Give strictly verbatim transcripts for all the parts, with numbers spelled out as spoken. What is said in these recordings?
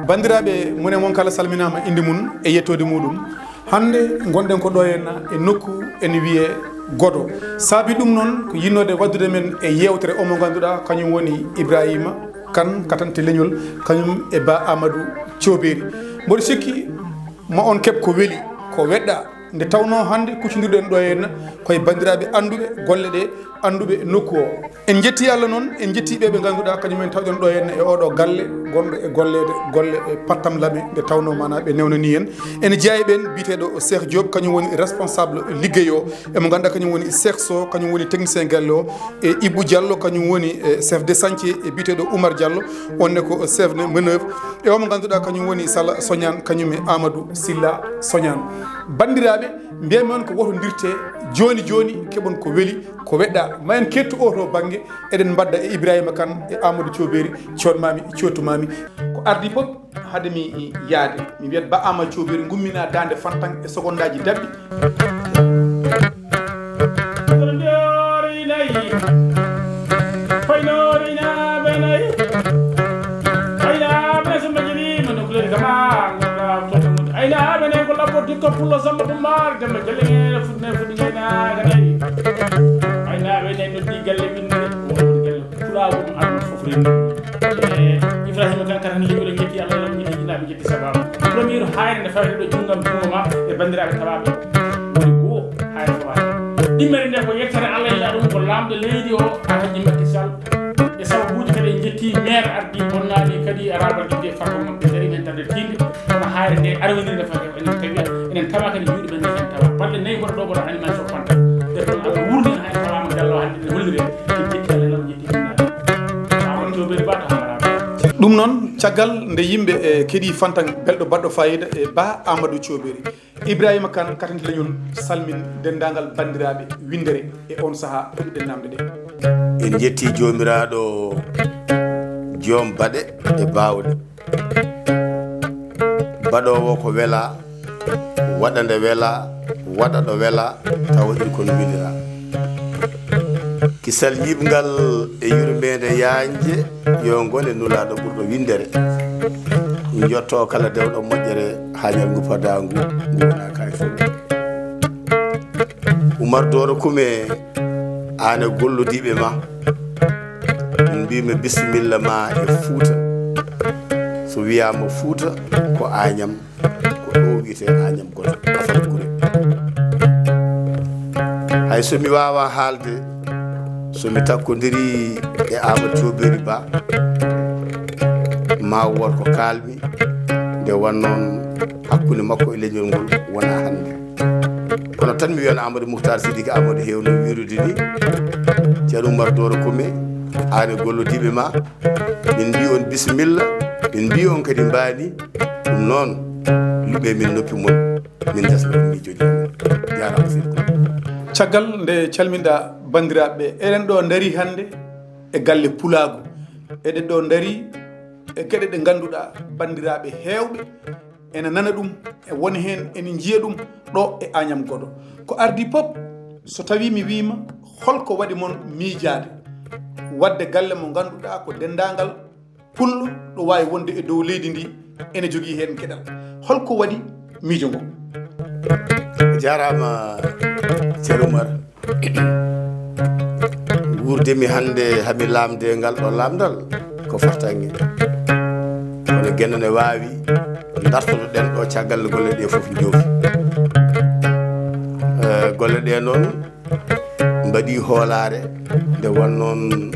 Banndiraaɓe, mone mon kala salminaama innde mum e yettoode muɗum. Hannde ngonɗen ko ɗo henna e nokku ene wiyee Godo. Saabi ɗum noon ko yinnoode waɗdude men e yeewtere o mo ngannduɗaa kañum woni Ibrahima Kan katante leñol, kañum e Ba Amadou Thiobery. Mboɗo sikki ma on keɓ ko weli, ko weɗɗaa. Nde tawnoo hannde kuccondirɗen ɗo henna koye banndiraaɓe annduɓe golle ɗe, annduɓe nokku o. En njetti Allah noon, en njetti ɓe ɓe ngannduɗaa kañum en tawɗen ɗo henna e oɗo galle gonɗo e golleede golle e pattam lame nde tawnoo mana ɓe newnani en. Ene jeyaa e ɓeen biyeteeɗo Cheikh Diop, kañum woni responsable liggey o, emo ngannduɗaa kañum woni Cheikh Sow, kañum woni technicien galle o, e Ibou Diallo, kañum woni, e, chef de chantier, e biyeteeɗo Oumar Diallo, on ne ko chef de manœuvre. E o mo ngannduɗaa kañum woni Sala Soñan, kañum e Amadou Silla Soñan. Banndiraaɓe, mbiyatmi on ko wotondirtee jooni jooni, keɓon ko weli, ko weɗɗaa. Ma en kettu oo to bannge, eɗen mbaɗda e Ibrahima Kan e Amadou Thiobery, coodmaami, coodtumaami. Ko ardii fof, hade mi yaade, mi wiyat Ba Amadou Thiobery, ngumminaa daande Fantaŋ e sogondaaji daɓɓi. Kono nde o reynayi, koyno o reynaaɓe nayi. Aynaaɓe so majjiriima nokkuleeji kama, ngorɗaa toɗɗo mum. Aynaaɓe nayi ko Labbo Dikko Pullo Samba Tumbaar, Demba Jalle Ngeene, Fuɗne Fuɗi Ngaynaaka nayi. Aynaaɓe nayi noddi galle ɓinnde, wonde galle Pulaagu ɗum aduna fof renndi. E Ibrahima Kan kadi hannde liggorɗo njetti Allah, Allah njetti jinaaɓe njetti sababu. Premier haayre nde fawde ɗo junngam junngo ma e banndiraaɓe tawaaɓe. Woni goo haayre fawade. Ɗimmere nde ko yettere Allah ila ɗum ko laamɗo leydi o Alhaji Macky Sall. E sababuuji kadi en njetti maire ardi bonnaani kadi arabal jidde farko mon ɓe dari men darde tiinde. Kono haayre nde arwinirde fawde enen tawi enen tawa kadi juuɗe men en tawa. Balɗe nayi mboɗo ɗo mboɗo animation fanta. Nde ɗon Allah wurni en hay tawaama Diallo hannde ne hollire. En njetti Allah ila ɗum njetti jinnaɓe. Amadou Thiobery Ba to Hamaraɓe. Ɗum noon, caggal nde yimɓe, e, keɗii Fantaŋ belɗo baɗɗo fayida e Ba Amadou Thiobery, Ibrahima Kan katante leñol salmin denndaangal banndiraaɓe winndere e oon sahaa puɗɗiɗen naamnde ɗe. En njetti Joomiraaɗo joom baɗe e baawɗe. Baɗoowo ko welaa, waɗa nde welaa, waɗa ɗo welaa, tawa iri kono weliraa. Kisal yiɓngal e yurmeende yaañde yo ngone Nulaaɗo ɓurɗo winndere. Njotto kala dewɗo moƴƴere haa ñalngu padaa ngu, ngu wona kay fof. Umar Dooro Kume, aan e golludiiɓe ma, min mbiimi bisimilla ma e Fuuta. So wiyaama Fuuta ko Añam, ko ɗo wiyetee Añam Godo, Afal Gure. Hay so mi waawaa haalde, so mi takkondirii e Amadou Thiobery Ba, ma wood ko kaalmi, nde wannoon hakkunde makko e leñol ngol wonaa hannde. Kono tan mi wiyan Amadou Mouhtar Sidiki Amadou heewno wiirude ni, Ceerno Umar Dooro Kume, aan e golludiiɓe ma, min mbii on bisimilla, min mbii on kadi mbaani, ɗum noon, luɓɓee min noppi mon, min ndesna on miijooji amen. Jaaraama seydi Koulibaly. Caggal nde calminɗaa banndiraaɓe ɓe, eɗen ɗo ndarii hannde e galle Pulaagu. Eɗen ɗo ndarii e geɗe ɗe ngannduɗaa banndiraaɓe heewɓe ene nana ɗum, e won heen ene njiya ɗum ɗo e Añam Godo. Ko ardii pop, so tawii mi wiima, holko waɗi mon miijaade waɗde galle mo ngannduɗaa ko denndaangal pullo ɗo waawi wonde e dow leydi ndi ene jogii heen geɗal. Holko waɗi miijo ngo? Jaaraama, Ceerno Umar. Wuurdemi hannde hami laamde ngal ɗo laamndal ko fartaŋŋe. Kono geno ne waawi, dartoto-ɗen ɗo caggal nde golle ɗe fof njoofi. Eh, golle ɗe noon mbaɗi hoolaare, nde wonnoon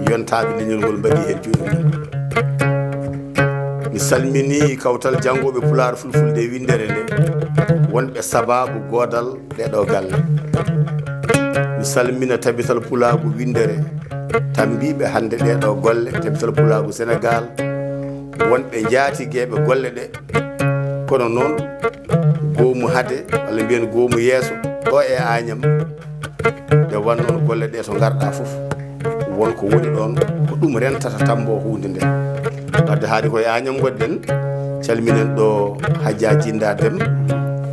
yontaaɓe leñol ngol mbaɗi heen juuɗe mum. Mi salminii kawtal janngooɓe Pulaar, Fulfulde e winndere nde, wonɓe sabaabu goodal ɗee ɗoo galle. Mi salmina Tabital Pulaagu winndere, tammbiiɓe hannde ɗee ɗoo golle, Tabital Pulaagu Senegaal, wonɓe njaatigeeɓe golle ɗe. Kono noon, goomu hade, walla mbiyen goomu yeeso, ɗo e Añam, nde wannoon golle ɗe so ngarɗaa fof, won ko woni ɗoon, ko ɗum rentata tammboo huunde nde. Wadde haade ko e Añam ngonɗen, calminen ɗo Hajja Jinda Dem,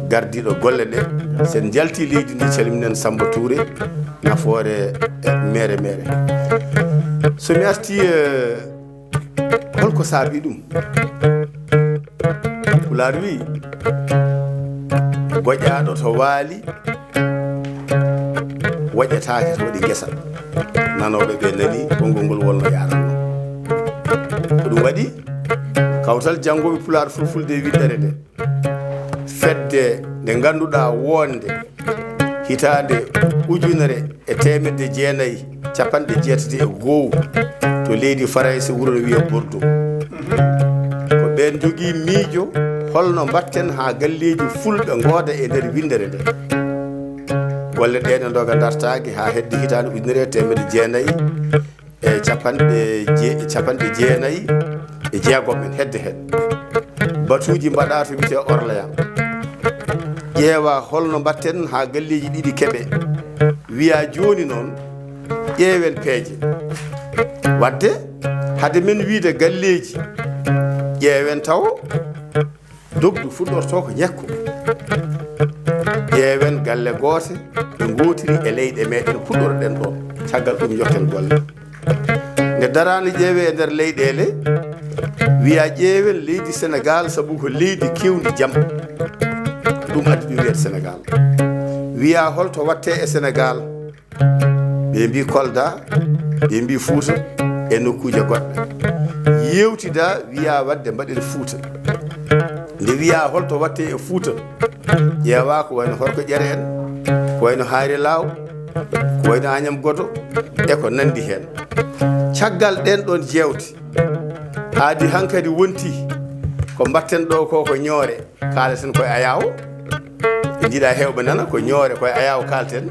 gardiiɗo golle ɗe. So en njaltii leydi ndi, calminen Samba Touré, nafoore e mere mere. So mi artii, eh, Saabi ɗum, Pulaar wi, "Goƴaaɗo to waali, waƴataake to waɗi ngesa." Nanooɓe ɓe nani konngol ngol wonno yaranno. Ko ɗum waɗi, kawtal janngooɓe Pulaar, Fulfulde e winndere nde, fedde nde ngannduɗaa wonde hitaande ujunere e teemedde jeenayi, capanɗe jeetati e go'o, to leydi Farayse, wuro no wiyee Bordeaux. Ko ɓeen njogii miijo, holno mbaɗten haa galleeji Fulɓe ngooda e nder winndere nde. Golle ɗe ne ndoga dartaaki haa hedde hitaande ujunere e teemedde jeenayi e capanɗe je-, capanɗe jeenayi e jeegom en hedde heen. Batuuji mbaɗaa to wiyetee Orléans. Ƴeewa holno mbaɗten haa galleeji ɗiɗi keɓe. Wiya jooni noon, ƴeewen peeje. Waɗde, hade men wiyde galleeji, ƴeewen tawo dogdu fuɗɗorto ko ñekko. Ƴeewen galle goote, ɓe ngootiri e leyɗe meɗen, puɗɗoroɗen ɗoon. Caggal ɗum, njokken golle. Nde daraani ƴeewe e nder leyɗeele, wiya ƴeewen leydi Senegaal, sabu ko leydi keewndi jam. Ɗum addi ɗum wiyde Senegaal. Wiya holto watte e Senegaal? Ɓe mbi Kolda, ɓe mbi Fuuta, e nokkuuje goɗɗe. Yewtida, wiya waɗde mbaɗen Fuuta. Nde wiya holto watte e Fuuta, ƴeewa ko wayno Horko Ƴere en, ko wayno Hayre Laaw, ko wayno Añam Godo, e ko nandi heen. Caggal ɗeen ɗoon jeewte, aadi hankadi wonti ko mbatten ɗo ko, ko ñoore, kaaleten koye ayaawo. Ɓe njiɗa heewɓe nana, ko ñoore, koye ayaawo kaalten.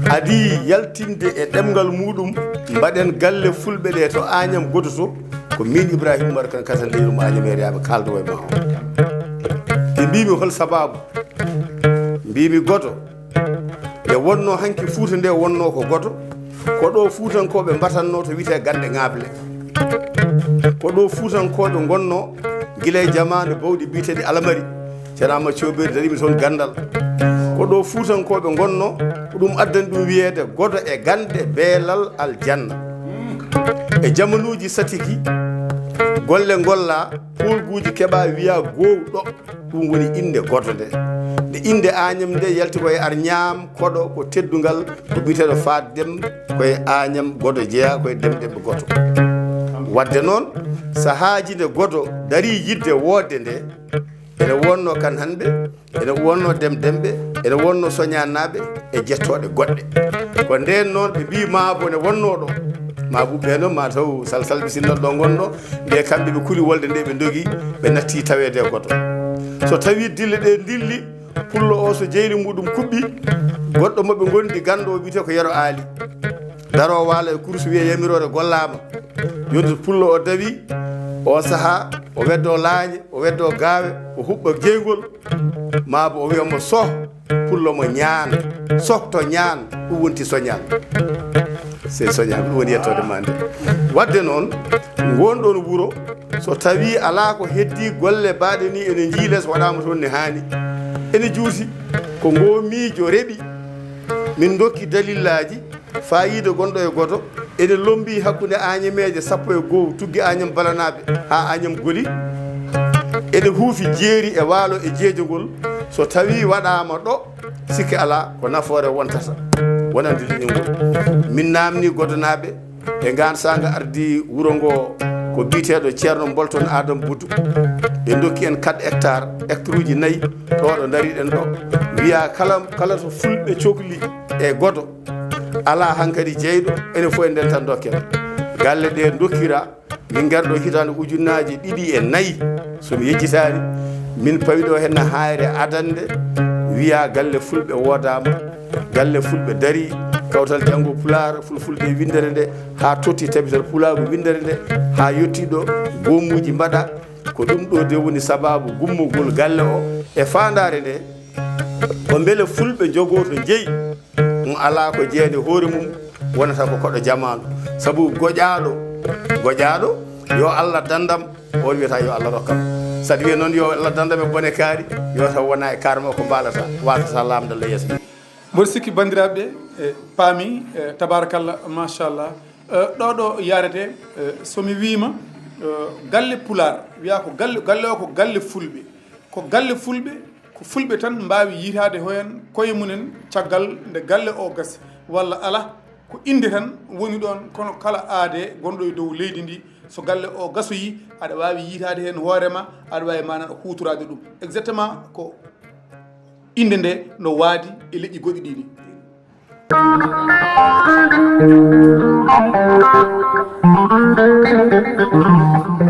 Adi yaltinde e ɗemngal muɗum, mbaɗen galle Fulɓe ɗe to Añam Godo to, ko min Ibrahima Umar Kan Katan leydi mo Añameeriyaaɓe kaaldowo e ma o. Ɓe mbimi hol sababu? Mbimi godo. Nde wonno hanki Fuuta nde wonno ko godo. Ko ɗo Fuutankooɓe mbatanno to wiyetee Gannde Ŋaable. Ko ɗo Fuutankooɓe ngonno gila e jamaanu bawɗi biyeteeɗi Alamari. Ceerno Amadou Cooberi darimi toon ganndal. Ko ɗo Fuutankooɓe ngonno, ko ɗum addani ɗum wiyeede Godo e Gannde Beelal Aljanna. E jamanuuji satiki, golle ngolla, poolguuji keɓa wiya goow ɗo. Ɗum woni innde Godo nde. Nde innde Añam nde yalti ko e Arñaam, koɗo ko teddungal, ko biyeteeɗo Faat Dem, ko e Añam Godo jeyaa, ko e Dem Demɓe Godo. Waɗde noon, sahaaji nde Godo darii yiɗde woodde nde, ene wonno Kan Hanɓe, ene wonno Dem Demɓe, ene wonno Soñaannaaɓe e jettooɗe goɗɗe. Ko ndeen noon ɓe mbii maa bo ne wonnoo ɗo. Maa bu ɓee noon maa taw salsalɓe sinno ɗo ngonno, nde kamɓe ɓe kuli wolde nde ɓe ndogi, ɓe natti taweede e Godo. So tawii dille ɗe ndilli, pullo o so jeyli muɗum kuɓɓi, goɗɗo mo ɓe ngondi ganndo o wiyetee ko Yero Aali. Daroo waalo e kurus wiyee yamiroore gollaama. Jooni so pullo o dawi, on sahaa o weddoo laañe, o weddoo gaawe, o huɓɓa jeyngol, maa bo o wiya mo soh, pullo mo ñaan, soh to ñaan, ɗum wonti soñaan. Sey soñaan, ɗum woni yettoode ma nde. Waɗde noon, ngoon ɗoon wuro, so tawii alaa ko heddii golle baaɗe nii ene njiilee so waɗaama toon ne haani. Ene juuti, ko ngoo miijo reɓi, min ndokki dalillaaji, faayiida gonɗo e Godo, ene lommbii hakkunde Añameeje sappo e go'o, tuggi Añam Balanaaɓe haa Añam Goli. Ene huufi jeeri e waalo e jeejogol. So tawii waɗaama ɗo, sikke alaa ko nafoore wontata wonande leñol ngol. Min naamnii Godonaaɓe e ngaan saanga ardii wuro ngoo ko biyeteeɗo Ceerno Bolton Aadam Buddu. Ɓe ndokki en quatre hectares, hectare uji nayi, ɗo ɗo ndariɗen ɗo. Wiya kala, kala to Fulɓe cokli e Godo, alaa hankadi jeyɗo, enen fof en ndentan dokken. Galle ɗe ndokkira, min ngar ɗo hitaande ujunnaaje ɗiɗi e nayi, so mi yejjitaani, min pawi ɗo heen hayre adannde, wiya galle Fulɓe woodaama, galle Fulɓe darii, kawtal janngo Pulaar, Fulfulde e winndere nde, haa totti tabital Pulaagu winndere nde, haa yotti ɗo goomuuji mbaɗa. Ko ɗum ɗo de woni sabaabu gummogol galle o e faandaare nde, ko mbele Fulɓe njogoo to jeyi, mo alaa ko jeyaani hoore mum, wonata ko koɗo jamaanu. Sabu goƴaaɗo, goƴaaɗo, yo Allah dandam, on wiyata yo Allah rokkam. Saɗa wiya noon yo Allah dandam e bone kaari, yo taw wona e kaar makko mbaalata, waasata laamde Allah yeeso. Mboɗo sikki banndiraaɓe ɓe, e, paami, e, tabaarakalla, machallah. E, ɗo ɗo yarete, e, so mi wiima, Galle Pulaar wiya ko galle, galle o ko galle fulɓe. Ko galle fulɓe, ko fulɓe tan mbaawi yiytaade heen koye mumen caggal nde galle o gasi walla ala, ko innde tan woni ɗoon, kono kala aade gonɗo e dow leydi ndi, so galle o gasoyi, aɗa waawi yiytaade heen hoore ma, aɗa waawi maana huutoraade ɗum. Exactement ko innde nde no waadi e leƴƴi goɗɗi ɗi ni.